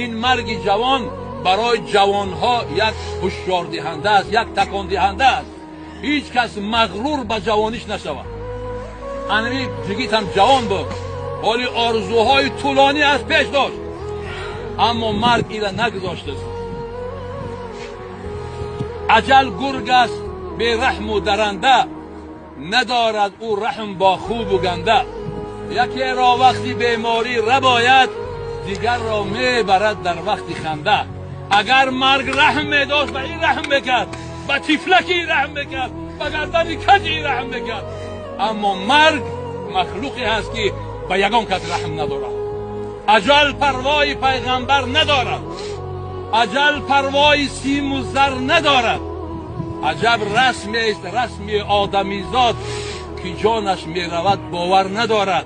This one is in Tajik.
Ин марги ҷавон барои ҷавонҳо як ҳушёрдиҳанда аст, як такондиҳанда аст. Ҳеҷ кас мағрур ба ҷавониш нашавад. Анами ҷигит ҳам ҷавон буд, ҳоли орзуҳои тӯлонӣ аз пеш дошт, аммо марг ира нагузоштааст. Аҷал гург аст бераҳму даранда, надорад ӯ раҳм бо хубу ганда. Якеро вақти беморӣ рабояд, дигарро мебарад дар вақти ханда. Агар марг раҳм медошт, ба ин раҳм мекард, ба тифлаки ин раҳм мекард, ба гардани каҷи ин раҳм мекард. Аммо марг махлуқе ҳаст, ки ба ягон кас раҳм надорад. Аҷал парвои пайғамбар надорад, аҷал парвои симу зар надорад. Аҷаб расмест расми одамизод, ки ҷонаш меравад, бовар надорад.